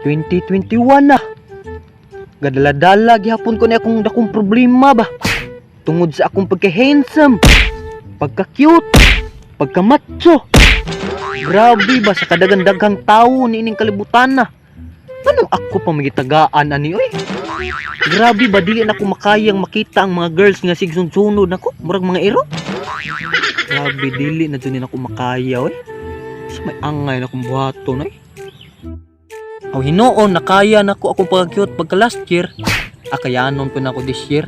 2021 na. Gadala-dala gihapon ko ni akong dakong problema ba. Tungod sa akong pagka-handsome, pagka-cute, pagka-macho. Grabe ba sa kadagan-daghang tawo ni ining kalibutan na. Anong ako pa magitagaan ani oy? Grabe ba dili na ko makayang makita ang mga girls nga sigsunod nako, murag mga iro. Grabe dili na jud ni nako makaya oy. Sa may angay na akong buhaton oy. Aw hinuon nakaya nako akong pagka-cute pagka last year. Akayanon po nako this year.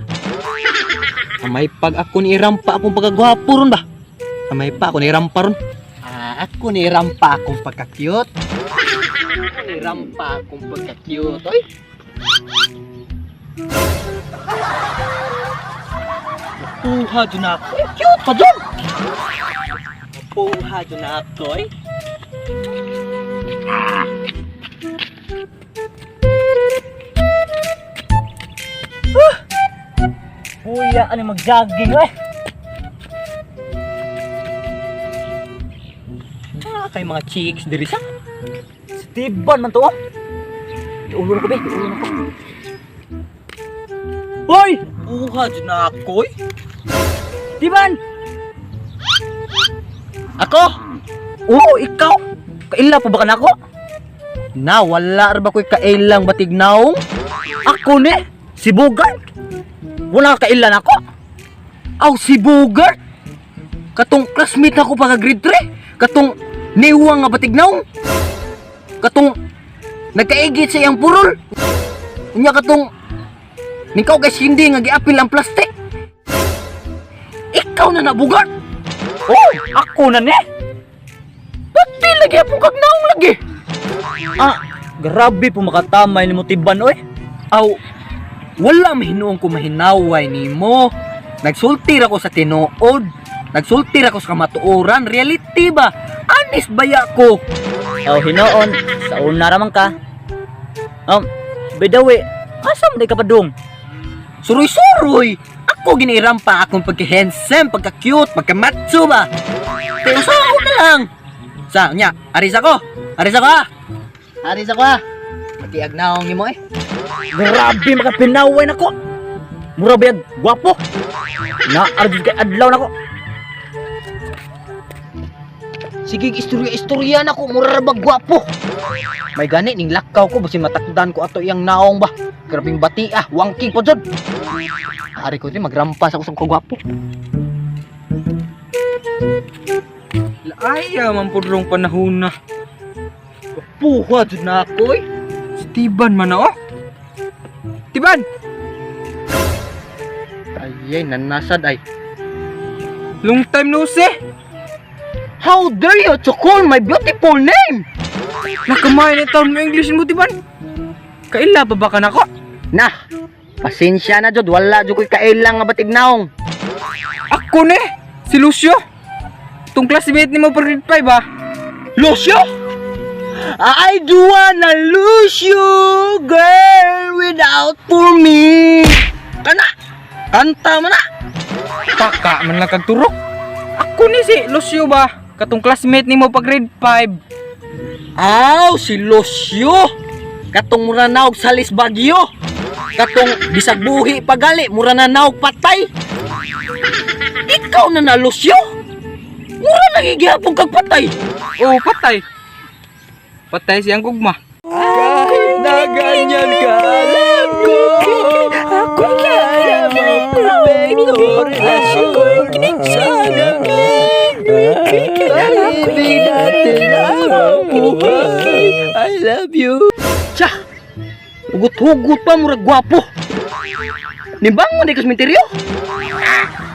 Amay pag ako ni irampa akong pagkagwapo ron ba? Amay pa ako ni irampa ron. Ah, ako ni irampa akong pagka-cute. Ako ni irampa akong pagka-cute. Oy. Napuha dyan ako. Ay, cute pa dyan. Napuha dyan ako eh. Kuya, ano mag-jogging eh? Ah, kay mga chicks diri sa. Steven man to oh. Iulo na ko be, iulo na ko. Hoy! Puha dyan ako eh. Steven! Ako? Oo, ikaw. Kaila pa ba ka nako? Na, wala ra ba ko'y kailang batig naong? Ako ni, si Bogart. Wala ka kailan ako? Aw, si Bogart. Katong classmate ako pa ka grade 3. Katong niwang nga batig naong. Katong nagkaigit sa iyang purol. Unya katong nikaw guys hindi nga giapil ang plastic. Ikaw na na Bogart. Oh, ako na ni. Pati lagi akong kag naong lagi. Ah, grabe po makatamay ni mo Tiban oy. Aw, wala mahinuong ko mahinaway nimo. Nagsulti ra ko sa tinuod. Nagsulti ra ko sa kamatuoran. Reality ba? Anis baya ko? Aw hinoon, sa una ra man ka. By the way, asa man day ka padung? Suroy-suroy. Ako ginirampa akong pagka-handsome, pagka-cute, pagka-macho ba? Pero sa na lang. Sa, nya, aris ako. Aris ako ha. Aris ako ha. Matiag naong nimo eh. Grabe makapinaway nako. Mura ba yan, gwapo? Na arjud kay adlaw nako. Sige, istorya-istorya na ko, mura ra ba gwapo? May gani ning lakaw ko basin matakdan ko ato iyang naong ba. Grabing bati ah, wangking po jud. Ari ko din magrampas ako sa kagwapo. Laaya man pud rong panahon na. Puha jud na ako eh. Si Tiban man na oh. Tiban, Ay, ay nanasad ay. long time no see. How dare you to call my beautiful name? Nakamay na taon mo English mo Tiban. Kaila pa ba ka nako? Nah, pasensya na jud, wala jud ko'y kailang nga batig naong. Ako ni si Lucio. Tung classmate nimo pa grade 5 ah. Lucio? I do wanna lose you, girl, without for me. Kana, kanta man na. Paka man lang kag turok. Ako ni si Lucio ba? Katong classmate nimo pa grade 5. Aw, si Lucio. Katong mura naog salis Bagyo. Katong bisag buhi pagali, mura na naog patay. Ikaw na na, Lucio. Mura lagi gihapon kag patay. Oh, patay. Patay siyang gugma. Kahit na ganyan ka, alam ko ako kaya mo perfecto relasyon. Sana hindi natin mabuhay. I love you. Tsa! Hugot-hugot pa, murag gwapo. Nimbangon di ka sementeryo.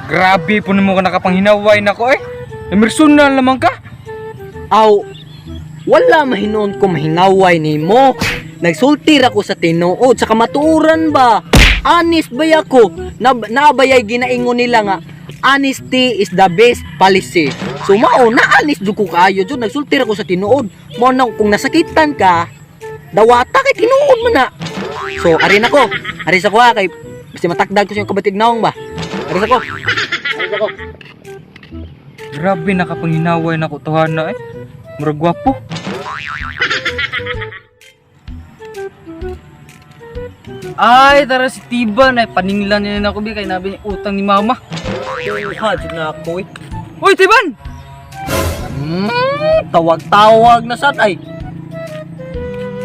Grabe po nimo ka nakapanghinaway nako eh. Emerson lamang ka. Aw, wala mahinoon ko mahinaway nimo. Nagsulti ra ko sa tinuod sa kamatuoran ba. Honest ba ako? Na, nabayay ginaingon nila nga honesty is the best policy. So mao na honest jud ko kaayo jud nagsulti ra ko sa tinuod. Mao na kung nasakitan ka, dawata kay tinuod man na. So ari nako, ari sa ko ha, kay basta matakdag ko sa iyong kabatig naong ba. Ari sa ko. Ari sa ko. Grabe nakapanghinaway nako tuhana eh. Murag gwapo. Ay, tara si Tiban ay paninglan niya na ako bi kay nabi ni utang ni mama. Ha, jud na ako eh. Uy, Tiban! Tawag-tawag na sad ay.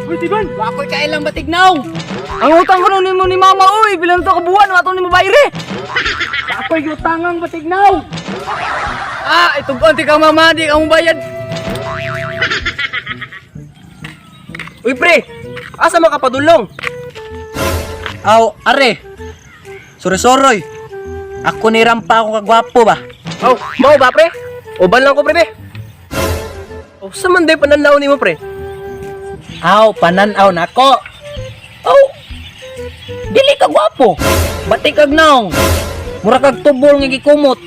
Uy, Tiban! Wa ko'y kailang batignaw. Ang utang ko nun mo ni mama, uy! Bilang to kabuan, ato ni mabayre! Wa ko'y utangang batignaw. Ah, itugon ti ka mama, di ka bayad. Uy pre, asa man ka padulong? Aw, are. Sore-soroy. Ako ni rampa ako kagwapo ba? Aw, mao ba pre? Uban lang ko pre be. Oh, sa man day pananaw nimo pre? Aw, pananaw nako. Aw. Dili ka gwapo. Bati kag naong. Mura kag tubol nga gikumot.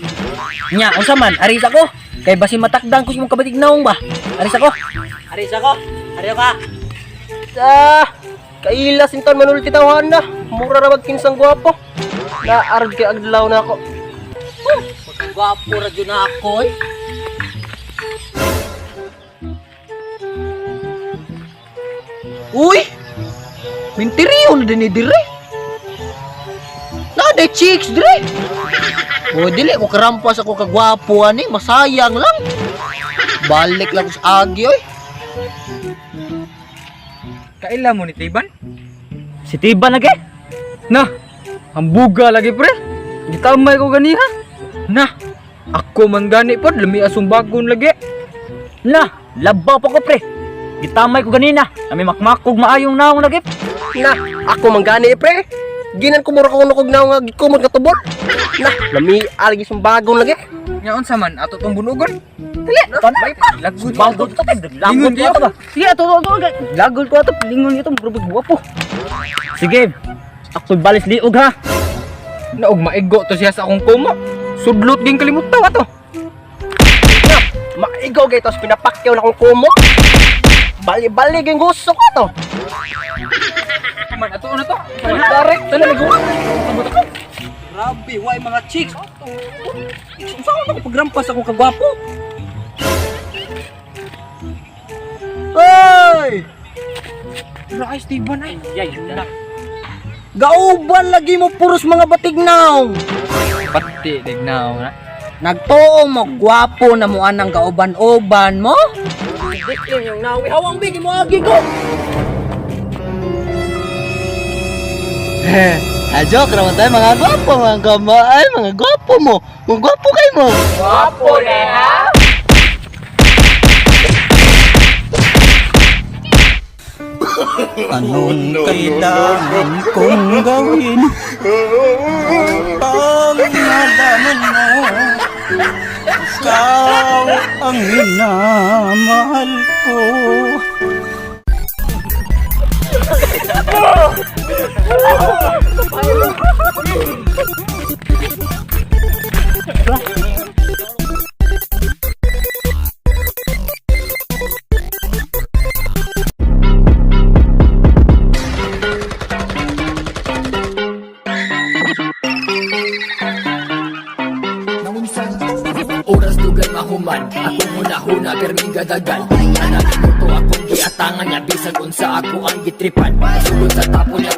Nya, unsa man? Aris ako. Kay basin matakdang ko sa imong kabatig naong ba? Aris ako. Aris ako. Aris ka. Ah, kaila sinton manulti tawhan na. Mura ra magkinsang gwapo. Naarad kay agdlaw na ako. Gwapo ra jud na ako eh. Uy! Minteriyo na din ni dire. Nada chicks dire. Uy, dili ko karampas ako kagwapo ani, masayang lang. Balik lang ko sa agi oy. Kaila mo ni Tiban? Si Tiban lagi. Na, ang buga lagi pre. Gitamay ko ganiha. Na, ako man gani pod, lami asong bagon lagi. Na, labaw pa ko pre. Gitamay ko ganina. Nami makmakog maayong naong lagi. Na, ako man gani pre. Ginan ko mura ko nukog na nga gikumot nga tubol. Na, lami algi bagong lagi. Nga unsa man ato tong bunugon? Dili, tanay pa. Lagod. Bagod to kay Lingon lagod kayo. ko to ba. Sige, ato ato ato. Lagod ko ato, lingon ito, murag gwapo. Sige. Ako'y balis liog ha. Naog maigo to siya sa akong kumo. Sudlot ging kalimutaw ato. Na, maigaw gay tos pinapakyaw na akong kumo. Bali-bali gyud gusto ko to. Man ato na to. Pare, tala ligo. Grabe, why mga chicks? Unsa ko pagrampas ako kagwapo? Oy! Rise Tiban ay. Yay, na. Gauban lagi mo puros mga batignaw. Pati dignaw na. Nagtuo mo, gwapo na mo anang gauban-uban mo? Dili yung nawi, hawang bigi mo agi ko. Joke naman tayo mga gwapo, mga gama, ay mga gwapo mo. Mga gwapo kayo mo. Gwapo na ha? Anong kailangan kong gawin upang malaman mo ikaw ang minamahal ko? Oras dugay mahuman akong huna-huna perming gadagan. Anak mo to akong giatangan niya. Bisag unsa ako ang gitripan. Sugod sa tapon niya.